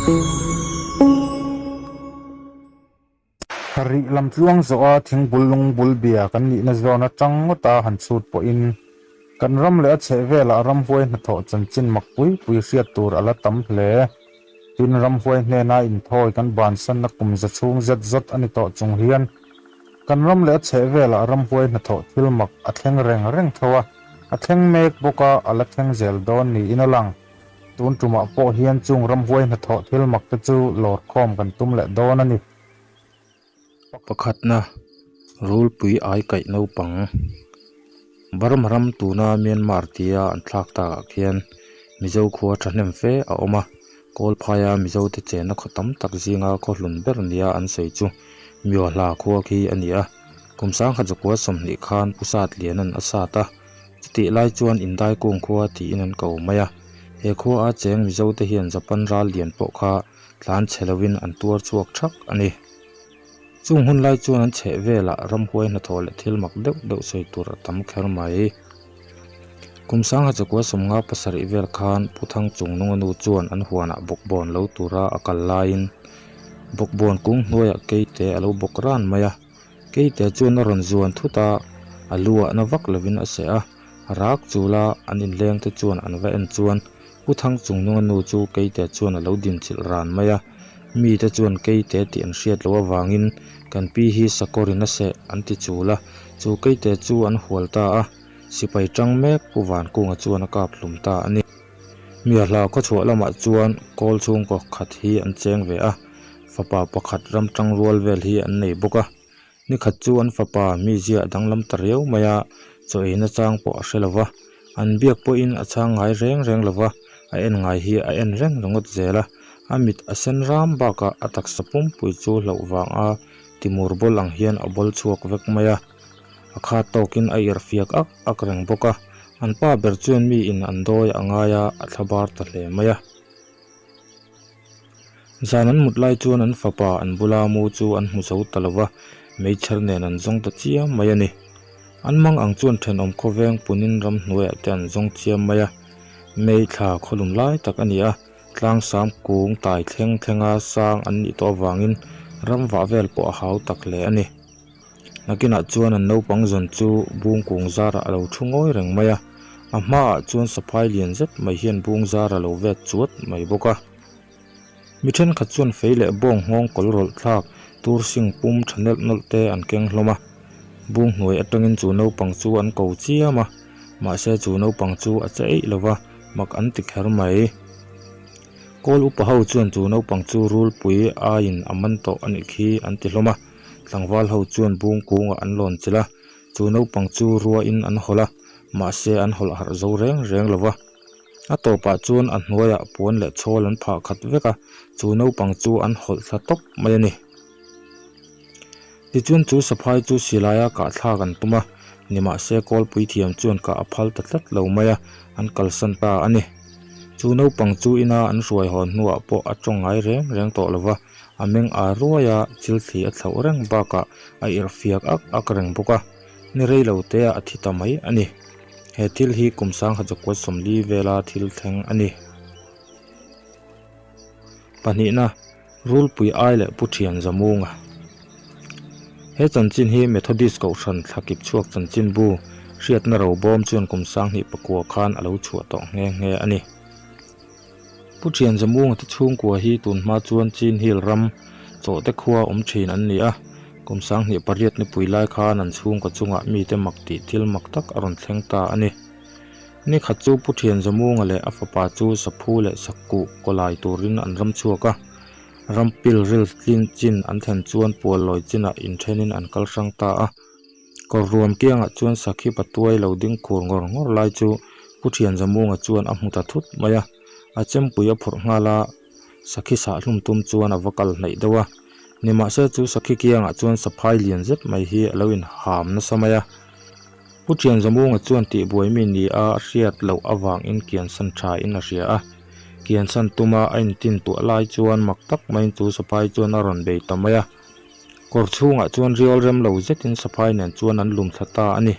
Rih lam tluang zawh a thingbul lungbul bia kan nihna zawn atang ngawt a han chhut pawhin kan ram leh a chhehvelah ramhuai hnathawh chanchin mak pui pui hriat tur a la tam hle. Tin, ramhuai hnena inthawi kan bansanna kum za chhung zet zawt a ni tawh chung hian kan ram leh a chhehvelah ramhuai hnathawh thil mak a thleng reng reng tho a, a thleng mek bawk a, a la thleng zel dawn niin a lang. Tun tumah pawh hian chung ramhuai hnathawh thil mak te chu lawr khawm kan tum leh dawn a ni. Pakhatna, Rulpui ai kaih naupang. Burma ram tuna Myanmar tia an thlak takah khian Mizo khua thahnem fe a awm a, Kawlphaia Mizo te chenna khaw tam tak zinga khaw hlun ber nia an sawi chu Myohla khua khi a ni a. Kum sangkhat zakua 20 khan Pu Satliana'n a sat a, chutih lai chuan Indaikung khua tiin an ko mai a. He khua a cheng Mizo te hian Japan ral lian pawh kha tlan chhe lovin an tuar chhuak thak a ni. Chung hun lai chuan an chheh velah ramhuai hnathawh leh thil mak deuh deuh sawi tur a tam kher mai. Kum sangha chakua 50 pasarih vel khan Pu Thangchung Nunganu chuan an huanah bawkbawn lo tura a kal laiin bawkbawn kung hnuaiah keite a lo bawk ran mai a. Keite chuan a rawn zuan thut a, a lu ah na vak lovin a seh a, rak chul a an inleng te chuan an va en chuan Pu Thangchung Nunganu chu keite chuan a lo dinchilh ran mai a, mite chuan keite tih an hriat loh avangin kan pi hi sakawrin a seh an ti chul a, chu keite chu an hual ta a, sipai tang mek Pu Vankunga chuan a kap hlum ta a ni. Miahla khawchhuah lamah chuan kawl chhungkaw khat hi an cheng ve a, fapa pakhat ram tang rual vel hi an nei bawk a. Nikhat chu an fapa mi ziah danglam ta riau mai a, chaw eina chang pawh a hre lo va, an biak pawhin a chhang ngai reng reng lo va, a en ngai hi a en reng ringawt zel a, a mit a sen ram bakah a taksa pumpui chu hlauh vanga timur bawl ang hian a bawl chhuak vek mai a, a khat tawkin a irh fiak ak ak reng bawk a, an pa ber chuan miin an dawi a ngai a, a thlabar ta hle mai a. Zan an mut lai chuan an fapa an bula mu chu an hmu zo ta lo va, meichher nen an zawng ta chiam mai a ni. An mang ang chuan thenawm khawveng punin ramhnuaiah te an zawng chiam mai a, mei thla khawlum lai tak a ni a, tlangsam kung tai thleng thlenga sang an nih tawh avangin ram vah vel pawh a hau tak hle a ni. Nakinah chuan an naupang zawn chu bung kung zarah a lo thu ngawi reng mai a, a hmaah chuan saphai lian zet mai hian bung zar a lo vet chuat mai bawk a. Mi thenkhat chuan fei leh bawng nghawng kawl rawlh thlak tur sing pum tha nelh nawlh te an keng hlawm a, bung hnuai atangin chu naupang chu an ko chiam a, mahse chu naupang chu a che eih lo va, mak an ti kher mai. Kawl upa ho chuan chu naupang chu rulpui aiin a man tawh a nih khi an ti hlawm a. Tlangval ho chuan bung kungah an lawn chilh a, chu naupang chu ruahin an hawlh a, mahse an hawlh harh zo reng reng lo va. A tawpah chuan a hnuaiah puan leh chhawl an phah khat vek a, chu naupang chu an hawlh thla tawp mai a ni. Tichuan chu saphai chu silaia kahthlak an tum a, nimahse kawlpui thiam chuan kah a phal ta tlat lo mai a, an kalsan ta a ni. Chu naupang chu ina an hruai hawn hnuah pawh a tawng ngai reng reng tawh lo va. A meng â ruai a, thil thli a thlauh reng bakah a irh fiak ak ak reng bawk a, ni rei lo te ah a thi ta mai a ni. He thil hi kum sangha zakua 40 vela thil thleng a ni. Pahnihna, Rulpui ai leh Pu Thian Zamunga. He chanchin hi Methodist Kohhran thlakip chhuak chanchinbu hriatna robawm chuan kum 2009 khan a lo chhuah tawh nghe nghe a ni. Pu Thian Zamunga te chhungkua hi tun hma chuan Chin Hill ram chawhte khua awm thin an ni a, kum 28 nipui lai khan an chhungkaw chungah mite mak tih thil mak tak a rawn thleng ta a ni. Ni khat chu Pu Thian Zamunga leh a fapa chu saphu leh sakkuh kawlai turin an ram chhuak a, ram pil ril tlin chin an thlen chuan pual lawi chinah inthenin an kal hrang ta a. Kawr ruam kiangah chuan sakhi patuai lo ding khur ngawr ngawr lai chu Pu Thian Zamunga chuan a hmu ta thut mai a, a chempui a phawrh nghal a, sakhi sah hlum tum chuan a va kal hnaih deuh a. Nimahse chu sakhi kiangah chuan saphai lian zet mai hi a lo inham nasa mai a. Pu Thian Zamunga chuan tihbuai mi ni a hriat loh avangin kiansan tha in a hria a, kiansan tuma a intin tuah lai chuan mak tak maiin chu saphai chuan a rawn bei ta mai a. Kawr chhungah chuan rial rem lo zetin saphai nen chuan an lum thla ta a ni.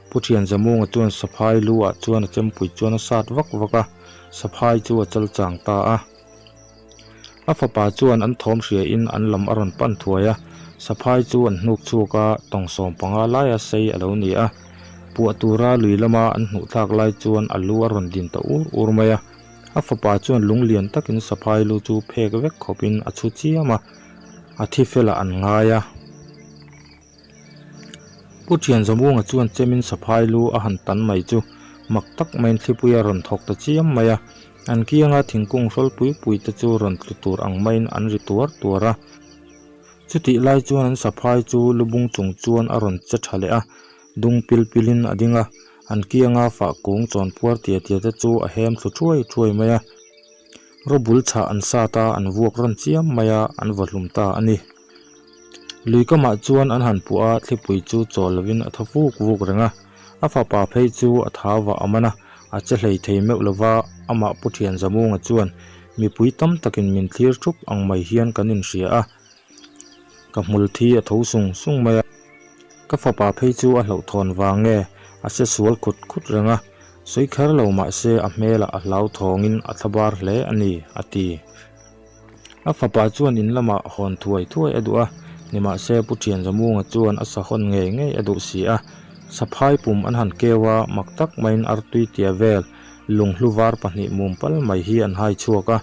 Pu Thian Zamunga chuan saphai lu ah chuan a chempui chuan a sat vak vak a, saphai chu a chal chang ta a. A fapa chuan an thawm hriain an lam a rawn pan thuai a, saphai chu an hnuk chhuak a, tawng 15 laia sei a lo ni a. Puah tura lui lama an hnuh thlak lai chuan a lu a rawn din ta ur ur mai a. A fapa chuan lung lian takin saphai lu chu phek vek khawpin a chhu chiam a, a thi felah an ngai a. Pu Thianzamunga chuan chemin saphai lu a han tan mai chu mak tak maiin thlipui a rawn thawk ta chiam mai a, an kianga thingkung hrawl pui pui te chu rawn tlu tur ang maiin an ri tuar tuar a. Chutih lai chuan an saphai chu lubung chung chuan a rawn che tha leh a, dung pil pilin a ding a, an kianga fah kung chawnpuar tia tia te chu a hem thlu thuai thuai mai a. Rawbul chhah an sat a, an vuak rawn chiam mai a, an vaw hlum ta a ni. Lui kamah chuan an han puah a, thlipui chu chawl lovin a thaw vuk vuk reng a. A fapa phei chu a thau vah a man a, a che hlei thei meuh lova, amah Pu Thianzamunga chuan mipui tam takin min thlir thup ang mai hian kan inhria a, ka hmul thi a tho sung sung mai a. Ka fapa phei chu a hlauhthawn vang nge a se sual khut khut reng a, sawi kher lo mah se a hmelah a hlauthawngin a thlabar hle a ni, a ti. A fapa chuan in lamah hawn thuai thuai a duh a, nimahse Pu Thianzamunga chuan a sa hawn ngei ngei a duh si a. Saphai pum an han keu a, mak tak maiin artui tia vel lunghlu var pahnih mum pal mai hi an hai chhuak a.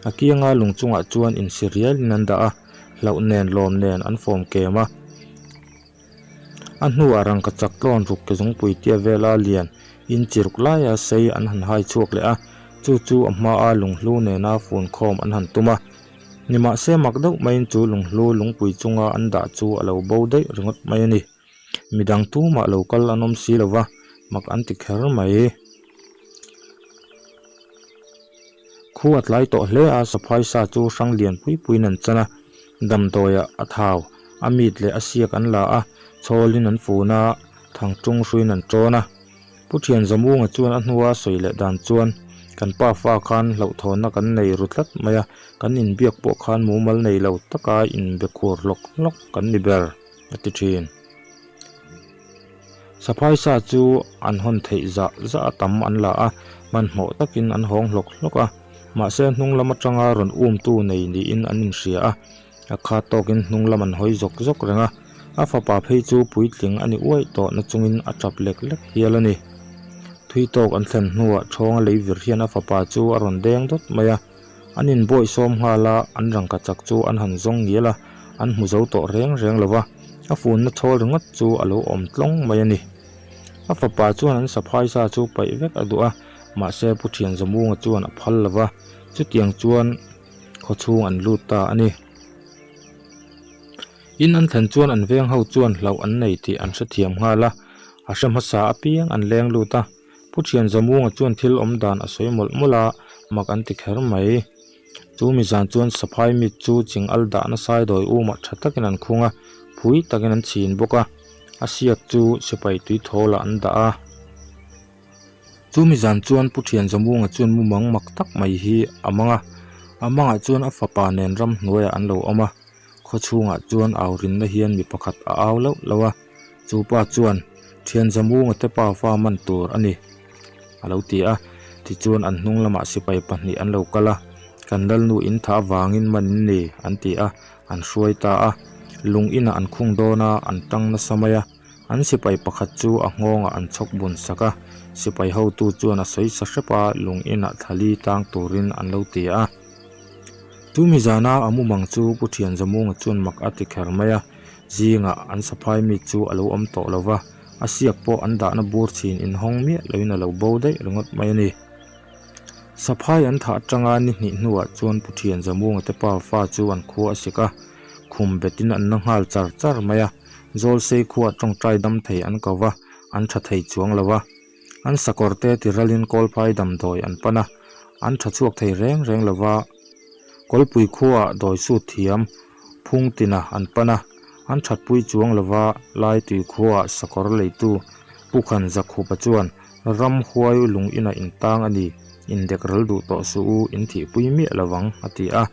A kianga lung chungah chuan insi rialin an dah a, hlauh nen lawm nen an fawm kem a. A hnuah rangka chak tlawn ruk ke zungpui tia vela lian in chi ruk laia sei an han hai chhuak leh a, chu chu a hmaa lunghlu nena fun khawm an han tum a. Nimahse mak deuh maiin chu lunghlu lungpui chunga an dah chu a lo bo daih ringawt mai a ni. Midang tumah lo kal an awm si lova, mak an ti kher mai. Khu a tlai tawh hle a, saphai sa chu hrang lian pui puiin an chan a, damdawiah a thau, a mit leh a siak an la a, chhawlin an fun a, thangtung hruiin an tawn a. Pu Thianzamunga chuan a hnua sawi leh dan chuan, Kan pa fa khan hlauhthawnna kan nei ru tlat mai a, kan inbiak pawh khan mumal nei lo taka inbe khur hlawk hlawk kan ni ber, a ti thin. Saphai sa chu an hawn theih zah zah a tam an la a, hmanhmawh takin an hawng hlawk hlawk a. Mahse hnung lam atanga rawn umtu nei niin an inhria a, a khat tawkin hnung lam an hawi zawk zawk reng a. A fapa phei chu puitling a ni uaih tawh na chungin a tap lek lek hial a ni. Thui tawk an thlen hnuah Thawnga leivir hian a fapa chu a rawn deng dawt mai a. An inbawih sawm nghal a, an rangka chak chu an han zawng ngial a, an hmu zo tawh reng reng lo va, a funna chhawl ringawt chu a lo awm tlawng mai a ni. A fapa chuan an saphai sa chu paih vek a duh a, mahse Pu Thianzamunga chuan a phal lo va, chutiang chuan khawchhung an lut ta a ni. In an thlen chuan an veng ho chuan hlauh an nei tih an hrethiam nghal a, a hre hmasa apiang an leng lut a. Pu Thianzamunga chuan thil awm dan a sawi mawlh mawlh a, mak an ti kher mai. Chu mi zan chuan saphai mit chu ching al dahna saidawi umah tha takin an khung a, phui takin an chhin bawk a, a siak chu sipai tui thawlah an dah a. Chu mi zan chuan Pu Thianzamunga chuan mumang mak tak mai hi a mang a, a mangah chuan a fapa nen ramhnuaiah an lo awm a, khawchhungah chuan au rinna hian mi pakhat a au lauh lauh a. Chu pa chuan, Thian Zamunga te pa fa man tur a ni, a lo ti a. Tichuan an hnung lamah sipai pahnih an lo kal a, Kan lalnu in tha avangin man in ni, an ti a, an hruai ta a. Lung inah an khung dawn a, an tang nasa mai a. An sipai pakhat chu a nghawngah an chhawk bun sak a, sipai hotu chuan a sawi sa hrep a, lung inah thlali tang turin an lo ti a. Tumi zana a mumang chu Pu Thian Zamunga chuan mak a ti kher mai a. Zingah an saphai mi chu a lo awm tawh lo va, a siak pawh an dahna bur chhin inhawng miah loin a lo bo daih ringawt mai a ni. Saphai an thah atanga ni hnih hnuah chuan Pu Thian Zamunga te pa fa chu an khua a sik a, khum betin an na nghal char char mai a, Zawlsei khuaa tawngtai dam thei an ko va, an tha thei chuang lo va. An sakawr te tiralin kawlphai damdawi an pan a, an tha chhuak thei reng reng lo va. Kawlpui khuaah dawi sut thiam phung tina an pan a, an thatpui chuang lova Laitui khuaah sakawr leitu Pu Khan Zakhupa chuan ramhuai lung inah intang a ni, indek ral duh tawh suh u, in thihpui miah lovang a ti a.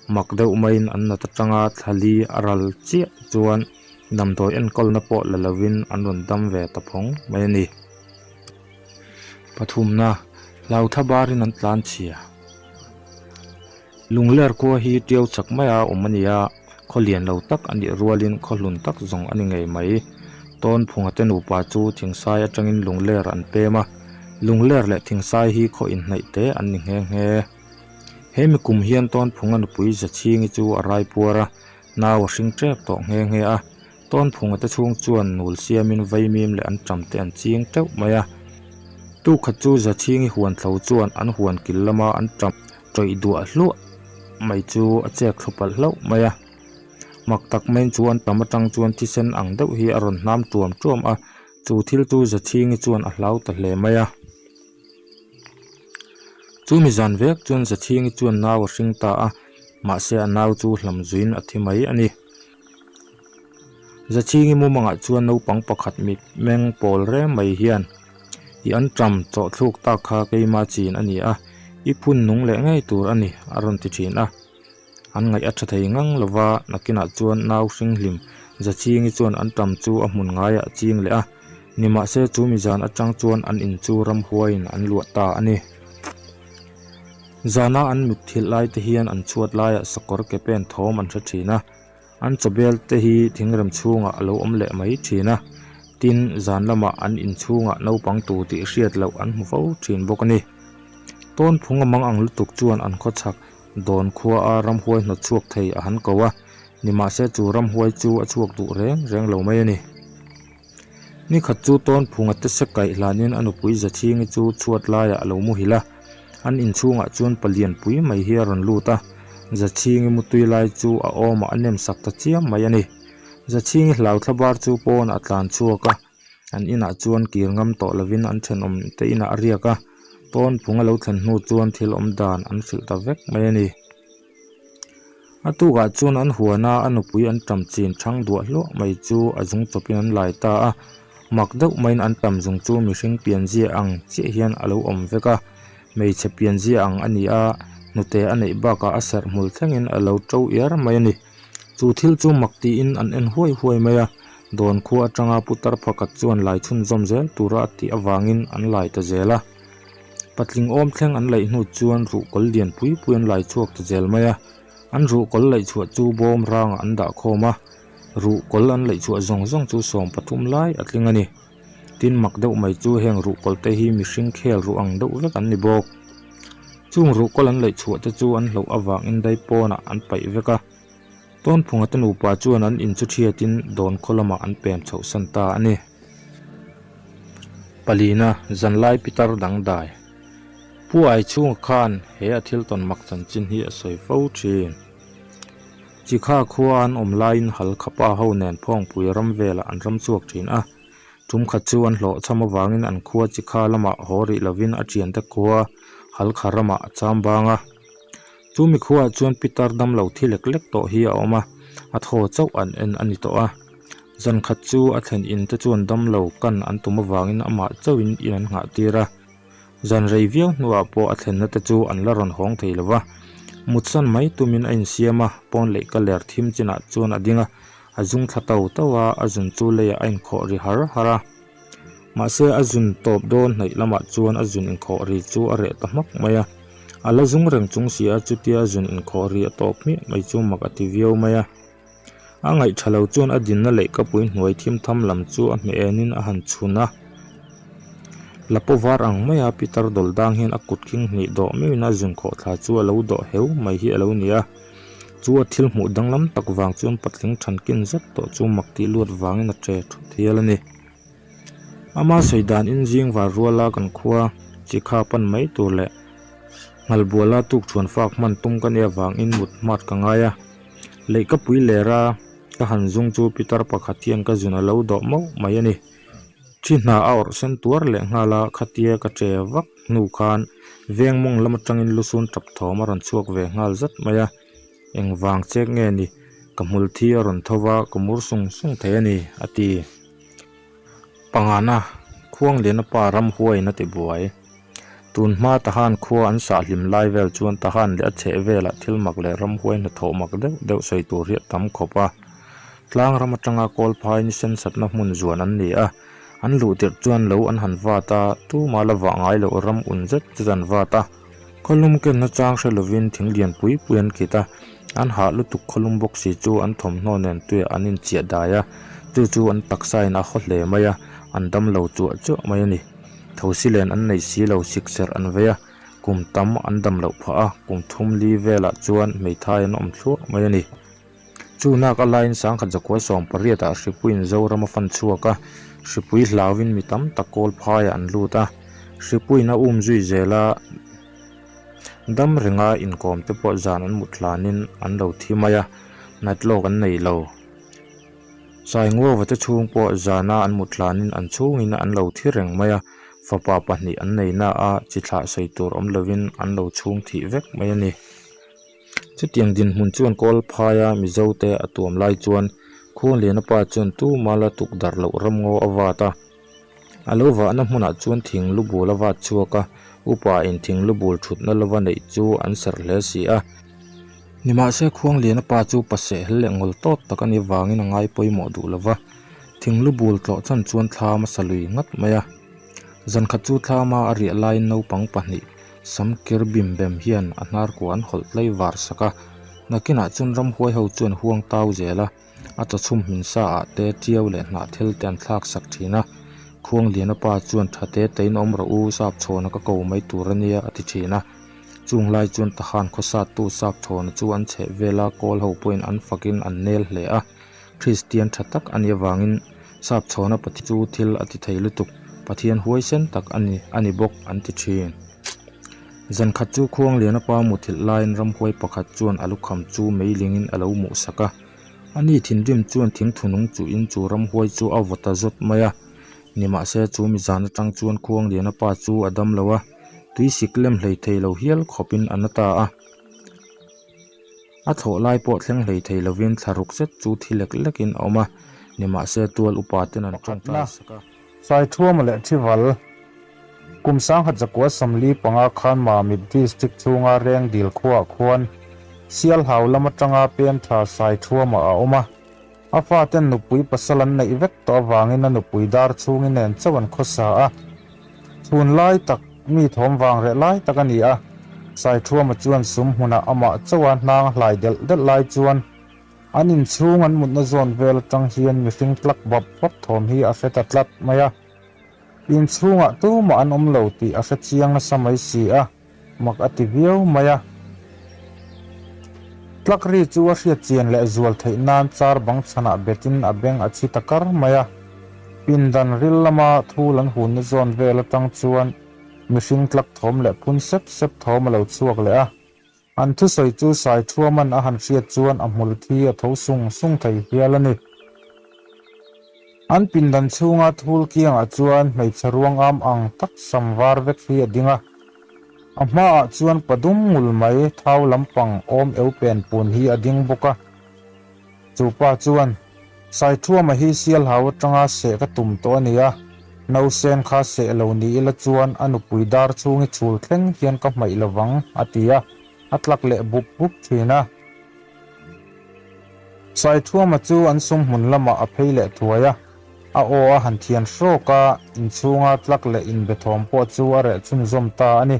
Mak deuh maiin an nat atanga thlali a ral chiah chuan damdawi enkawlna pawh la lovin an rawn dam ve ta phawng mai a ni. Pathumna, Hlautha barin an tlan chhia. Lungler khua hi tiau chak maia awm a ni a, khaw lian lo tak a nih rualin khaw hlun tak zawng a ni ngei mai. Tawnphunga te nupa chu Thingsai atangin Lungler an pem a, Lungler leh Thingsai hi khaw inhnaih te an ni nghe nghe. He mi kum hian Tawnphunga nupui Zachhingi chu a rai puar a, nau a hring tep tawh nghe nghe a. Tawnphunga te chhung chuan nul siamin vaimim leh an ṭam te an ching teuh mai a. Tukhat chu Zachhingi huan thlo chuan an huan kil lama an ṭam ṭawih duah hluah mai chu a chek thlu palh hlauh mai a. Mak tak maiin chu an ṭam aṭang chuan thisen ang deuh hi a rawn hnam ṭuam ṭuam a, chu thil chu Zachhingi chuan a hlau ta hle mai a. Chu mi zan vek chuan Zachhingi chuan nau a hring ta a, mahse a nau chu hlam zuiin a thi mai a ni. Zachhingi mumangah chuan naupang pakhat mit meng pawl reng mai hian i an ṭam chawhthluk tak kha keima chin a ni a, i phun nung leh ngei tur a ni a rawn ti ṭhin a. An ngaih a ṭha thei ngang lo va, nakinah chuan nau hringhlim Zachhingi chuan an ṭam chu a hmun ngaiah a ching leh a, nimahse chu mi zan aṭang chuan an in chu ramhuaiin an luah ta a ni. Zana an mitthilh lai te hian an chhuat laiah sakawr ke pen thawm an hre ṭhin a, an chawbel te hi thingrem chhungah a lo awm leh mai ṭhin a, tin zan lamah an inchhungah naupang tu tih hriat loh an hmu fo ṭhin bawk a ni. Tawnphung a mang ang lutuk chuan an khawchhak dawn khua a ramhuai hnawt chhuak thei a han ko a, nimahse chu ramhuai chu a chhuak duh reng reng lo mai a ni. Ni khat chu Tawnphunga te se kaih hlanin a nupui Zachhingi chu chhuat laiah a lo muhil a, an inchhungah chuan palian pui mai hi a rawn lut a, Zachhingi mutui lai chu a awmah a nem sak ta chiam mai a ni. Zachhingi hlau thlabar chu pawnah a tlan chhuak a, an inah chuan kir ngam tawh lovin an thenawm te inah a riak a, Tawnphunga lo thlen hnu chuan thil awm dan an hrilh ta vek mai a ni. A tukah chuan an huan a, a nupui an tam chin thang duah hluah mai chu a zung chawpin an lai ta a, mak deuh maiin an tam zung chu mihring pianzia ang chiah hian a lo awm vek a, hmeichhe pianzia ang a ni a, hnute a neih bakah a serh hmul thlengin a lo to iar mai a ni. Chu thil chu mak tiin an en huai huai mai a, dawn khua atanga putar pakhat chuan lai chhunzawm zel tura a tih avangin an lai ta zel a. Patling awm thleng an laih hnu chuan ruhkawl lian pui pui an lai chhuak ta zel mai a, an ruhkawl laih chhuah chu bawm rangah an dah khawm a, ruhkawl an laih chhuah zawng zawng chu 13 lai a tling a ni. Tin mak deuh mai chu heng ruhkawl te hi mihring khel ruh ang deuh vek an ni bawk. Chung ruhkawl an laih chhuah te chu an hlauh avangin dai pawnah an paih vek a, Tawnphunga te nupa chuan an in chu thiatin dawn khaw lamah an pem chhoh san ta a ni. Palina, Zanlai Pitar dangdai. Pu Aichhunga khan he a thil tawn mak chanchin hi a sawi fo thin. Chikha khua an awm laiin Halkhapa ho nen Phawngpui ram velah an ram chhuak thin a. Tum khat chu an hlawhchham avangin an khua Chikha lamah haw rih lovin a thiante khua Halkha ramah a cham bang a. Chu mi khuaah chuan Pitar damlo thi lek lek tawh hi a awm a, a thaw chauh an en a ni tawh a. Zan khat chu a thlen in te chuan damlo kan an tum avangin amah chauhin in an nghah tir a. Zan rei viau hnuah pawh a thlenna te chu an la rawn hawng thei lo va. Mutsan mai tumin a insiam a, pawn leh ka ler thim chinah chuan a ding a, a zung thla to to a, a zun chu leiah a inkhawh ri har har a. Mahse a zun tawp dawn hnaih lamah chuan a zun inkhawh ri chu a reh ta hmak mai a. A la zung reng chung si a, chutia a zun inkhawh ri a tawp hmiah mai chu mak a ti viau mai a. A ngaih tha lo chuan a dinna leihkapui hnuai thim tham lam chu a hmeh enin a han chhun a. Lapaw var ang maia Pitar dawl dang hian a kut khing hnih dawh meuhin a zun khawh thla chu a lo dawh heu mai hi a lo ni a. Chu a thil hmuh danglam tak vang chuan patling thankin zet tawh chu mak tih luat vangin a che thut hial a ni. Ama sawi danin zing var ruala kan khua chikha pan mai tur leh Nghalbuala tukṭhuan fak hman tum ka nia vangin mut hmat ka ngai a. Leihkapui lera ka han zung chu pitar pakhat hian ka zun a lo dawh mauh mai a ni. Thi hna a awrh sen tuar leh nghal a, khatia ka che vak hnu khan veng mawng lam atangin lusun tap thawm a rawn chhuak ve nghal zat mai a. Engvang chek nge ni? Ka hmul thi a rawn tho va, ka mur sung sung thei a ni, a ti. Pangana, Khuangliana pa ramhuaiin a ti buai. Tun hma Tahan khua an sah hlim lai vel chuan Tahan leh a chheh velah thil mak leh ramhuai hnathawh mak deuh deuh sawi tur hi a tam khawp a. Tlang ram atanga Kawlphai ni sensatna hmun zuan an ni a, an luh tirh chuan lo an han vat a, tuma la vah ngai loh ram un zet zet an vat a. Khawlum kenna chang hre lovin thing lian pui pui an kit a, an hah lutuk khawlum bawk si chu an thawmhnaw nen tuiah an inchiah dai a, chu chu an taksa in a haw hle mai a, an dam lo chuah chuah mai a ni. Thosi len an nei si lo sikserh an vei a, kum tam an dam loh phah a, kum thum li velah chuan hmeithai an awm thluah mai a ni. Chu nak a laiin sangkhat zakua 18 ah hripuiin Zoram a fan chhuak a, hripui hlauin mi tam tak kawl phaiah an lut a, hripuiin a um zui zel a, dam renga inkawm te pawh zan an mut hlanin an lo thi mai a, nat lawk an nei lo. Saingova te chhung pawh zana an mut hlanin an chhungin an lo thi reng mai a, fapa pahnih an nei na a, chi thlah sawi tur awm lovin an lo chhung thih vek mai a ni. Chutiang dinhmun chuan kawl phaia Mizote a tuam lai chuan Khuangliana pa chuan tuma la tuk darh loh ramngaw a vat a. A lo vahna hmunah chuan thing lu bul a vat chhuak a, upa in thing lu bul thutna lova neih chu an serh hle si a. Nimahse Khuangliana pa chu pasehhel leh ngawl tawt tak a nih vangin a ngai pawimawh duh lova, thing lu bul tlawh chan chuan thlam a sa lui ngat mai a. Zankhat chu thlama a riah laiin naupang pahnih Sam kir bim bem hian a hnar kua an hawlh tlai var sak a, nakinah chuan ramhuai ho chuan huang tau zel a, a chawchhum hmin sa ah te tiau leh hnah thil te an thlak sak thin a, Khuangliana pa chuan tha te te in awm rawh u, sap chhawna ka ko mai tur a nia a ti thin a, chung lai chuan Tahan khawsat tu sap chhawna chu an chheh vel a, kawl ho pawhin an fakin an nel hle a, Kristian tha tak a nih avangin Sap chhawna Pathian chu thil a ti thei lutuk, Pathian huaisen tak a ni a ni bawk an ti thin. Zan khat chu Khuangliana pa muthilh laiin ramhuai pakhat chuan a lukham chu meilingin a lo muhsak a. Ani thinrim chuan thingthunung chuhin chu ramhuai chu a vaw ta zawt mai a. Nimahse chu mizan atang chuan Khuangliana pa chu a dam lo a, tuisik lem hlei thei lo hial khawpin a na ta a. A thlawh lai pawh thleng hlei thei lovin thla ruk zet chu thi lek lekin a awm a, nimahse tual upa ten an tawngtai sak a. Saithuama leh Thival, Kum sangkhat zakua 45 khan Mamit District chhunga Rengdil khuaah khuan Sialhau lam atanga pem tha Saithuama a awm a. A faten nupui pasal an neih vek tawh avangin a nupui dar chhungin nen chauh an khawsa a. Chhun lai tak, mi thawm vang reh lai tak a ni a, Saithuama chuan sum hmunah amah chauha hnang a hlai delh delh lai chuan an inchhung an mutna zawn vel atang hian mihring tlak bap bap thawm hi a hre ta tlat mai a. Inchhungah tumah an awm lo tih a hre chiang nasa mai si a. Mak a ti viau mai a. Tlak ri chu a hriat chian leh zual theih nan char bang chhanah betin a beng a chhi ta kar mai a. Pindan ril lama thul an hunna zawn vel atang chuan mihring tlak thawm leh phun sep sep thawm a lo chhuak leh a. An thusawi chu Saithuaman a han hriat chuan a hmul thi a tho sung sung thei hial a ni. An pindan chhunga thul kiangah chuan hmeichhe ruangam ang tak sam var vek hi a ding a. A hmaah chuan padum ngul mai thau lampang awm eu pen pun hi a ding bawk a. Chu pa chuan, Saithuama hi Sialhau atanga seh ka tum tawh a nia, nausen kha seh lo ni ila chuan a nupui dar chhungi chhul thleng hian ka hmaih lovang, a ti a, a tlak leh bup bup thin a. Saithuama chu an sum hmun lamah a phei leh thuai a, a aw a han thian hrawk a, inchhunga tlak leh inbe thawm pawh chu a reh chhunzawm ta a ni.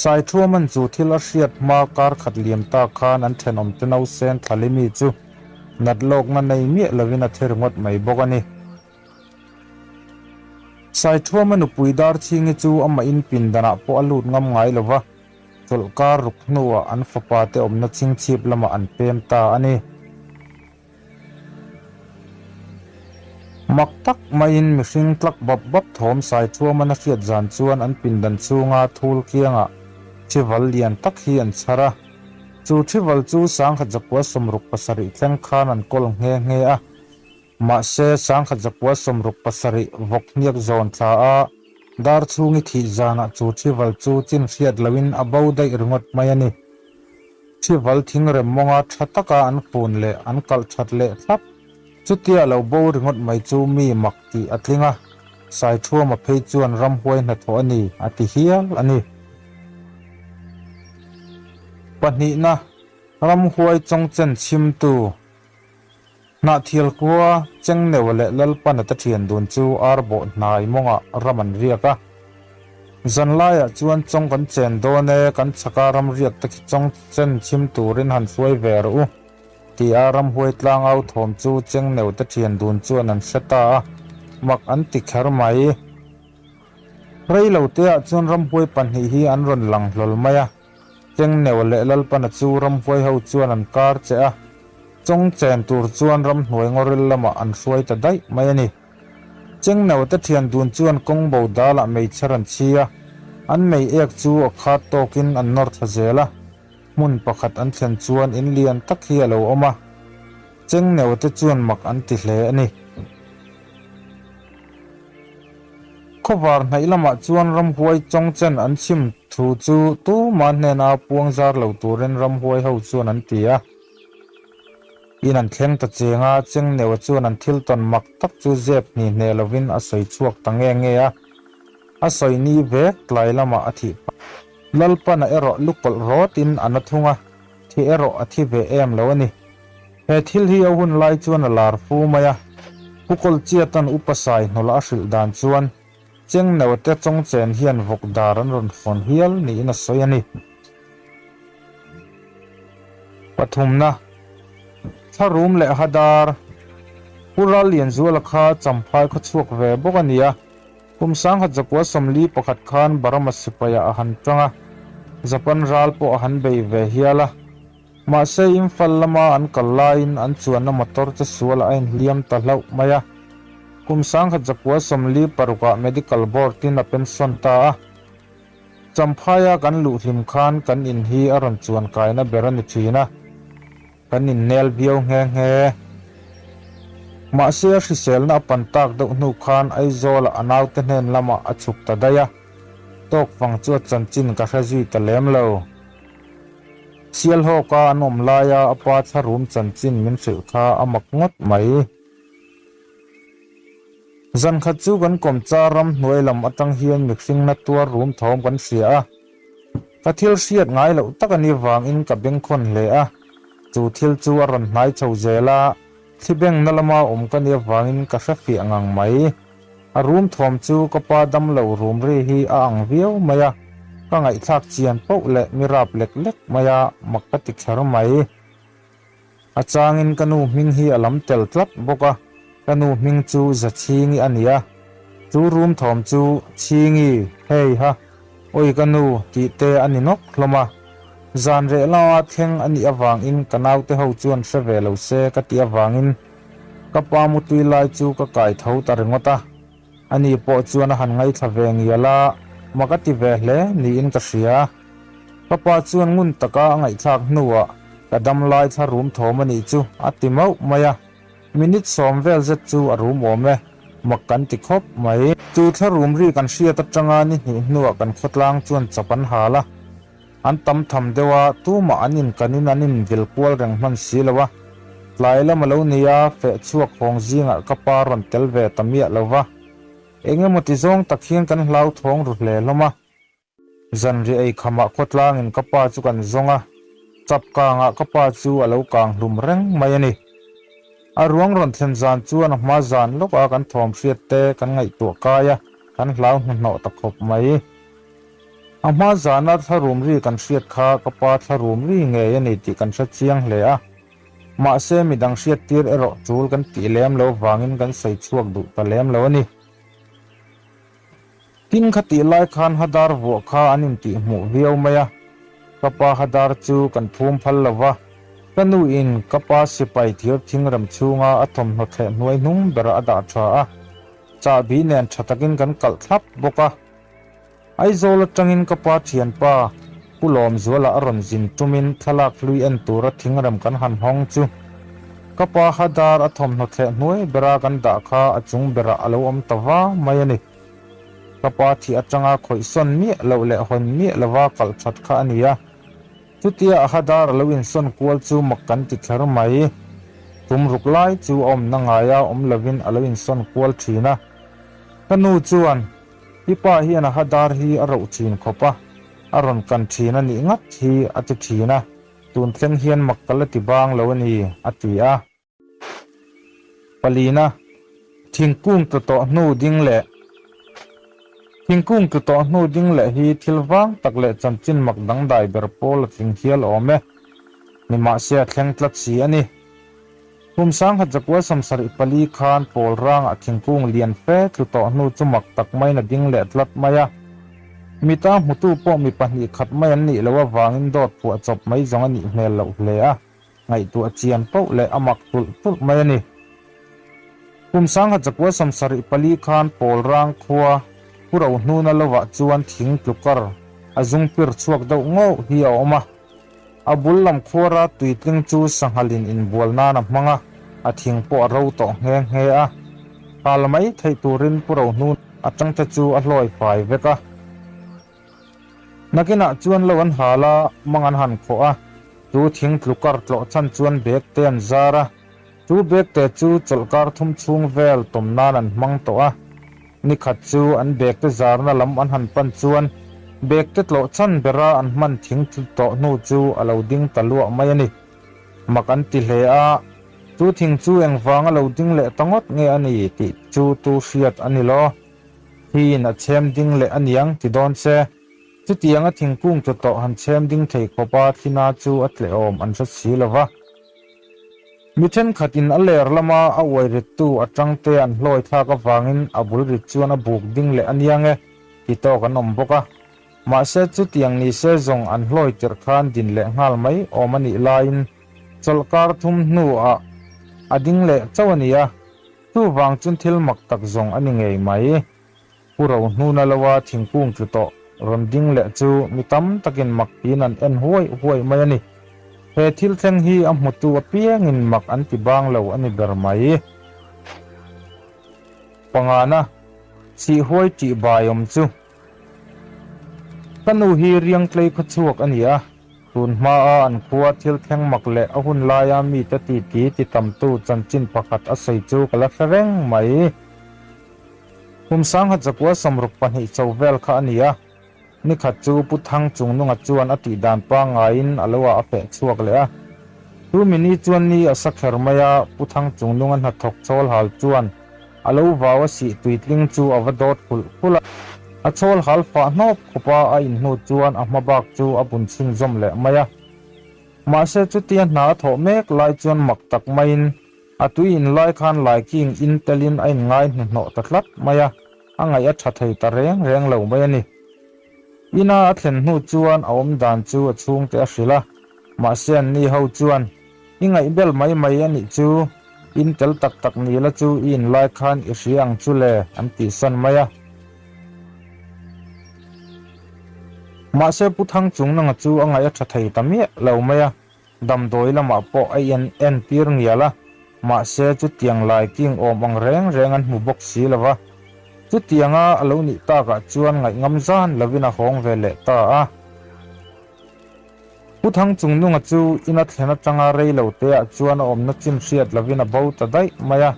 Saithuaman chu thil a hriat hma kar khat liam ta khan an thenawmte nausen Thlalimi chu nat lawkna nei miah lovin a thi ringawt mai bawk a ni. Saithuama nupui Darchhingi chu amah in pindanah pawh a lut ngam ngai lo va, chawlhkar ruk hnuah an fapa te awmna chhingchhip lamah an pem ta a ni. Mak tak maiin mihring tlak bap bap thawm Saithuaman a hriat zan chuan an pindan chhunga thul kiangah thival lian tak hi an chhar a. Chu thival chu sangkhat zakua 67 thleng khan an kawl nghe nghe a. Mahse, sangkhat zakua 67 vawk hniak zawn thla a, dar chhungi thih zanah chu thival chu chin hriat lohin a bo daih ringawt mai a ni. Thival thingrem mawnga tha taka an fun leh an kalh that leh thlap. Chutia lo bo ringawt mai chu mi mak tih a tling a, Saithuama phei chuan ramhuai hnathawh a ni a ti hial a ni. Pahnihna, Ramhuai chawngchen chhimtu. Hnahthial khua Chengneua leh Lalpana te thian dun chu ar bawh hnai mawngah ram an riak a. Zanlaiah chuan chawng kan chen dawn e, kan chhaka ramriak te khi chawng chen chhim turin han hruai ve rawh u, tia ramhuai tlangau thawm chu Chengneu te thian dun chuan an hre ta a, mak an ti kher mai. Rei lo teah chuan ramhuai pahnih hi an rawn lang hlawl mai a, Chengneu leh Lalpana chu ramhuai ho chuan an kar che a, chawng chen tur chuan ramhnuai ngawril lamah an hruai ta daih mai a ni. Chengno te thian dun chuan kawng bo dalah meichher an chhi a, an mei ek chu a khat tawkin an nawr thla zel a. Hmun pakhat an thlen chuan in lian tak hi a lo awm a, Chengno te chuan mak an ti hle a ni. Khawvar hnaih lamah chuan ramhuai chawngchen an chhim thu chu tuma hnena puang zar lo turin ramhuai ho chuan an ti a. In an thleng ta cheng a, Chengneua chuan an thil tawn mak tak chu zep hni hneh lovin a sawi chhuak ta nge nge a, a sawi ni vek tlai lamah a thih phah. Lalpana erawh lu kawlh rawtin a na thung a, thi erawh a thi ve em lo a ni. He thil hi a hun lai chuan a lar fu mai a, Pu Kawlchiatan Upa Sai hnawla a hrilh dan chuan Chengneua te chawngchen hian vawk dar an rawn fawn hial niin a sawi a ni. Pathumna, Thlarum leh Hadar, Pu Rallianzuala kha Champhai khaw chhuak ve bawk a ni a, kum 1941 khan Burma sipaiah a han tang a, Japan ral pawh a han bei ve hial a. Mahse Imphal lama an kal laiin an chuanna motor che sualah a inhliam ta hlauh mai a. Kum 1946 ah Medical Board in a pension ta a. Champhaia kan luh hlim khan kan in hi a rawn chuan kaina ber a ni thin a, kan innel viau nghe nghe. Mahse a hriselna a pan tak deuh hnu khan Aizawlah a naute hnen lamah a chhuk ta daih a, tawk fang chu a chanchin ka hre zui ta lem lo. Sialhawka an awm laia a pa thlarum chanchin min hrilh kha a mak ngawt mai. Zan khat chu kan kawmchar ram hnuai lam atang hian mihringna tuar rum thawm kan hria a, ka thil hriat ngai loh tak a nih vangin ka bengkhawn hle a, chu thil chu a rawn hnai chho zel a, thli bengna lama awm ka nih avangin ka hre fiah ngang mai. A rum thawm chu ka pa damlo rum ri hi a ang viau mai a, ka ngaihthlak chian poh leh mi rap lek lek mai a, mak ka ti kher mai. A changin ka nu hming hi a lam tel tlat bawk a, ka nu hming chu Zachhingi a ni a. Chu room thawm chu Chhingi, hei ha, awi ka nu tih te a ni nawk hlawm a. Zan reh lama thleng a nih avangin ka naute ho chuan hre ve lo se ka tih avangin ka pa mutui lai chu ka kai tho ta ringawt a. Ani pawh chuan a han ngaithla ve ngial a, mak a ti ve hle niin ka hria. Ka pa chuan ngun taka a ngaihthlak hnuah ka dam lai thla rum thawm a nih chu a ti mauh mai a, minute sawm vel zet chu a rum awm e, mak kan ti khawp mai. Chu thla rum ri kan hriat atanga ni hnih hnuah kan khawtlang chuan chap an hal a, an tam tham deuh a, tumah an inkanin an invil kual reng hman si lo a, tlai lam a lo ni a, feh chhuak hawng zingah ka pa rawn tel ve ta miah lo va, eng emaw ti zawng tak hian kan hlauthawng ru hle hlawm a. Zanriah ei khamah khawtlangin ka pa chu kan zawng a, chap kangah ka pa chu a lo kang hlum reng mai a ni. A ruang rawn thlen zan chuan a hma zan lawka kan thawm hriat te kan ngaihtuah kai a, kan hlau hnuhnawh ta khawp mai. A hma zana thlarum ri kan hriat kha ka pa thlarum ri ngei a ni tih kan hre chiang hle a, mahse midang hriattir erawh tul kan tih lem lo vangin kan sawi chhuak duh ta lem lo a ni. Tin khatih lai khan Hadar vuah kha an intih hmuh viau mai a, ka pa Hadar chu kan phum phal lo va, ka nu in ka pa sipai thir thingrem chhunga a thawmhnaw thleh hnuai hnung berah a dah tha a, chahbi nen tha takin kan kalh thlap bawk a. Aizawl atangin ka pa thianpa Pu Lawmzuala a rawn zin tumin thlalak hlui en tura thingrem kan han hawng chu ka pa Hadar a thawmhnaw thleh hnuai bera kan dah kha a chung berah a lo awm ta va mai a ni. Ka pa thih atanga khawih sawn miah loh leh hawn miah lova kalh that kha a ni a. Chutia a Hadar a lo insawn kual chu mak kan ti kher mai. Tum ruk lai chu a awmna ngaia awm lovin a lo insawn kual thin a. Ka nu chuan, I pa hian a Hadar hi a roh thin khawp a, a rawn kan thin a nih ngat hi a ti thin a, tun thleng hian mak ka la ti bang lo a ni, a ti a. Palina, thingkung tla tawh hnu ding leh. Thingkung tlu tawh hnu ding leh hi thil vang tak leh chanchin mak dangdai ber pawl a tling hial awm e. Nimahse a thleng tlat si a ni. Kum sangkhat zakua 74 khan pawl rangah thingkung lian fe tlu tawh hnu chu mak tak maiin a ding leh tlat mai a. Mita hmutu pawh mi pahnih khat mai an nih loh avangin dawt phuah chawp mai zawng a nih hmel loh hle a. Ngaihtuah chian pauh leh a mak tulh tulh mai a ni. Kum sangkhat zakua 74 khan pawl rang khua Pu Rohnuna lovah chuan thing tlukar a zung pir chhuak deuh ngauh hi a awm a. A bul lam khuara tuitling chu sanghalin inbual nan a hmang a, a thing pawh a ro tawh nghe nghe a. Hal mai theih turin Pu Rohnuna atangte chu a hlawi fai vek a. Nakinah chuan lo an hal a, mang an han khawh a, chu thing tlu kar tlawh chhan chuan bag te an zar a, chu bag te chu chawlhkar thum chhung vel tawm nan an hmang tawh a. Nikhat chu an bag te zarna lam an han pan chuan bag te tlawh chhan bera an hman thing tlu tawh hnu chu a lo ding ta luah mai a ni. Mak an ti hle a, chu thing chu engvanga lo ding leh ta ngawt nge a ni tih chu tu hriat a ni lo. Thiin a chhem ding leh a niang ti dawn se, chutianga thingkung tlu tawh han chhem ding thei khawpa thlina chu a tlehawm an hre si lo va. Mi thenkhatin a ler lama a uai rittu atangte an hlawi thlak avangin a bul rit chuan a buk ding leh a niang e ti tawk an awm bawk a. Mahse chutiang ni se zawng an hlawi tirh khan din leh nghal mai awm a nih laiin chawlhkar thum hnuah a ding leh chauh a ni a. Chuvang chuan thil mak tak zawng a ni ngei mai. Pu Rohnuna loa thingkung tlu tawh rawn ding leh chu mi tam takin mak tiin an en huai huai mai a ni. He thil thleng hi a hmutu apiangin mak an ti bang lo a ni ber mai. Pangana, Sihhuai tih bai awm chu. Ka nu hi Riangtlei khawchhuak a ni a. Tun hmaa an khua thil thleng mak leh a hun laia mite titi ti tamtu chanchin pakhat a sawi chu ka la hre reng mai. Kum 1962 cho vel kha a ni a, nikhat chu Pu Thang Chungnunga chuan a tihdan pangngaiin a lo ah a feh chhuak leh a. Chu mini chuan ni a sa kher mai a, Pu Thang Chungnunga hnathawk chawl hal chuan A lo vau a sih tuitling chu a va dawt khulh khulh a. A chhawl hal fah hnawp khawp a, a inhnu chuan a hma bak chu a bun chhunzawm leh mai a. Mahse chutia hna a thawh mek lai chuan mak tak maiin a tui in lai khan laiking in telin a inngai hnuhnawh ta tlat mai a, a ngaih a tha thei ta reng reng lo mai a ni. Ina a thlen hnu chuan a awm dan chu a chhungte a hrilh a, mahse anni ho chuan I ngaihbel mai mai a nih chu, in tel tak tak ni la chu i inlai khan i hria ang chu le, an tihsan mai a. Mahse Pu Thangchungnanga chu a ngaih a tha thei ta miah lo mai a, damdawi lamah pawh a in entir ngial a, mahse chutiang lai king awm ang reng reng an hmu bawk si lo va. Chutianga a lo nih takah chuan ngaihngam zan lovin a hawng ve leh ta a. Pu Thangchungnunga chu ina thlen atanga rei lo teah chuan a awmna chin hriat lovin a bo ta daih mai a.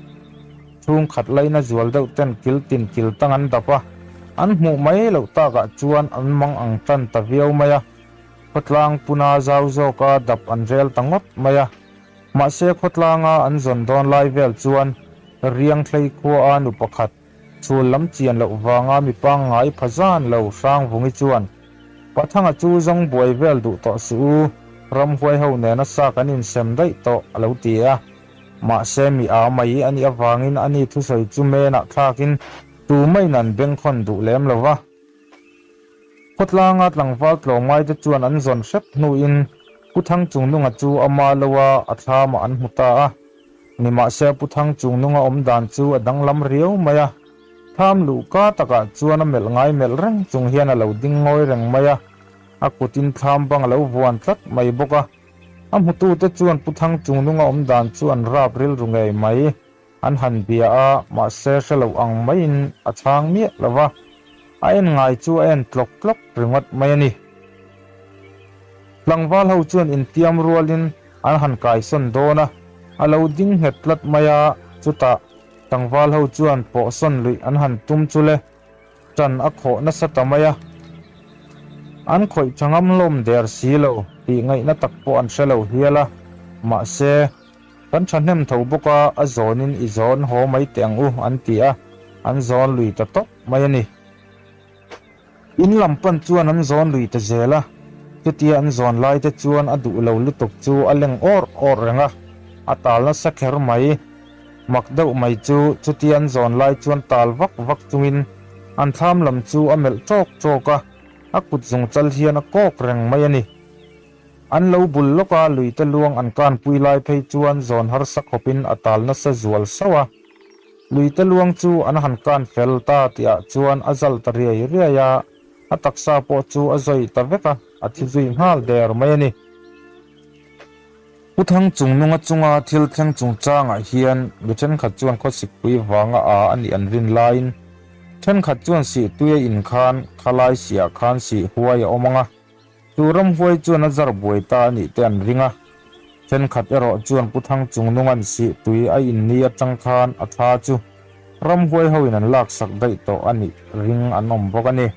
Chhungkhat laina zual deuh ten kil tin kil tang an dap a, an hmuh mai loh takah chuan an mang ang tan ta viau mai a. Khawtlang puna zau zawka dap an rel ta ngawt mai a. Mahse khawtlanga an zawn dawn lai vel chuan Riangthlei khuaa nu pakhat, Chhul lam chian loh vanga mi pangngai pha zan lo Hrangvungi chuan, Pathanga chu zawng buai vel duh tawh suh u, ramhuai ho nena sa kan insem daih tawh, a lo ti a. Mahse mi aa mai a nih avangin a ni thusawi chu menah thlakin tumaiin an bengkhawn duh lem lo va. Khawtlanga tlangval tlawmngaite chuan an zawn hrep hnuin Pu Thangchungnunga chu ama lo a, a thlamah an hmu ta a. Nimahse Pu Thangchungnunga awm dan chu a danglam riau mai a, thlam luh ka takah chuan a melh ngai melh reng chung hian a lo ding ngawi reng mai a, a kutin thlam bang a lo vuan tlat mai bawk a. A hmutute chuan Pu Thangchungnunga awm dan chu an rap rilru ngei mai. An han bia a, mahse hre lo ang maiin a chhang miah lo va, a en ngai chu a en tlawk tlawk ringawt mai a ni. Tlangval ho chuan intiam rualin an han kaisawn dawn a, a lo ding nghet tlat mai a, chutah tlangval ho chuan pawhsawn luih an han tum chu le, ṭan a khawh nasa ta mai a, an khawih ṭha ngam hlawm der si lo tih ngaihna tak pawh an hre lo hial a, mahse, kan ṭhahnem tho bawk a, a zawnin i zawn haw mai teh ang u an ti a, an zawn lui ta tawp mai a ni. In lam pan chuan an zawn lui ta zel a, chutia an zawn lai te chuan a duh lo lutuk chu a leng awrh awrh reng a, a tal nasa kher mai. Mak deuh mai chu chutia an zawn lai chuan tal vak vak chungin an thlam lam chu a melh ṭawk ṭawk a, a kut zung chal hian a kawk reng mai a ni. An lo bul lawk a, luite luang an kanpui lai phei chuan zawn harsa khawpin a tal nasa zual sauh a. Luite luang chu an han kan fel ta tihah chuan a zal ta riai riai a, a taksa pawh chu a zawi ta vek a, a thi zui nghal der mai a ni. Pu Thangchungnunga chunga thil thleng chungchangah hian mi thenkhat chuan khawsikpui vanga a a nih an rin laiin thenkhat chuan sih tui a in khan khalai siah khan sih huai a awm ang a, Chu ramhuai chuan a zar buai ta a nih te an ring a, thenkhat erawh chuan Pu Thangchungnunga'n sih tui a in ni atang khan a tha chu ramhuai hoin an laksak daih tawh a nih ring an awm bawk a ni.